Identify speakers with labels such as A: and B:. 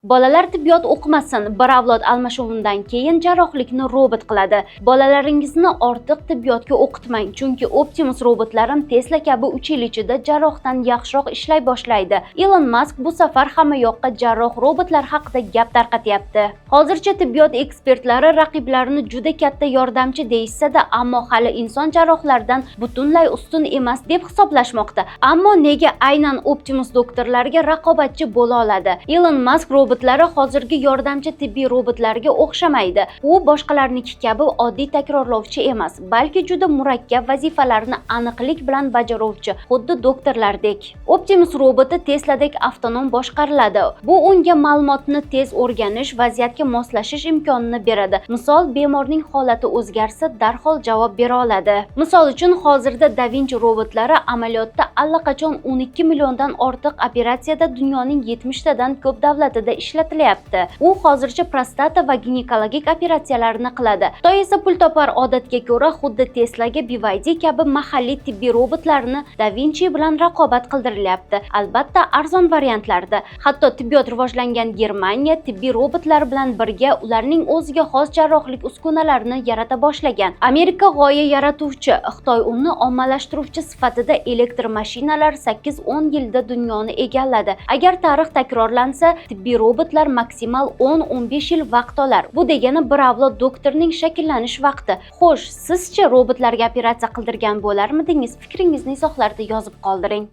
A: Bolalar tibbiyot o'qimasin, bir avlod almashuvidan keyin jarrohlikni robot qiladi. Bolalaringizni ortiq tibbiyotga o'qitmang, chunki Optimus robotlarim Tesla kabi 3 yil ichida jarrohdan yaxshiroq ishlay boshlaydi. Ilon Mask bu safar hamma yoqqa jarroh robotlar haqida gap tarqatyapti. Hozircha tibbiyot ekspertlari raqiblarini juda katta yordamchi deyishsa-da, ammo hali inson jarrohlardan butunlay ustun emas deb hisoblashmoqda. Ammo nega aynan Optimus doktorlarga raqobatchi bo'la oladi? Ilon Mask robotlari hozirgi yordamchi tibbiy robotlarga o'xshamaydi. U boshqalarniki kabi oddiy takrorlovchi emas, balki juda murakkab vazifalarni aniqlik bilan bajaruvchi, xuddi doktorlardek. Optimus roboti Tesladek avtonom boshqariladi. Bu unga ma'lumotni tez o'rganish, vaziyatga moslashish imkonini beradi. Misol, bemorning holati o'zgarsa, darhol javob bera oladi. Misol uchun, hozirda Da Vinci robotlari amaliyotda allaqachon 12 milliondan ortiq operatsiyada dunyoning 70 tadan ko'p davlatida ishlatilyapti. U hozircha prostata va ginekologik operatsiyalarni qiladi. Xitoy esa pul topar odatga ko'ra, xuddi Teslaga BYD kabi mahalliy tibbiy robotlarni Da Vinci bilan raqobat qildirilyapti. Albatta, arzon variantlarda. Hatto tibbiyot rivojlangan Germaniya tibbiy robotlar bilan birga ularning o'ziga xos jarrohlik uskunalarini yarata boshlagan. Amerika g'oya yaratuvchi, Xitoy uni ommalashtiruvchi sifatida elektr mashinalar 8-10 yilda dunyoni egalladi. Agar tarix takrorlansa, tibbiy robotlar maksimal 10-15 yil vaqt olar. Bu degani bir avlod doktorning shakllanish vaqti. Xo'sh, sizchi robotlarga operatsiya qildirgan bo'larmidingiz? Fikringizni izohlarda yozib qoldiring.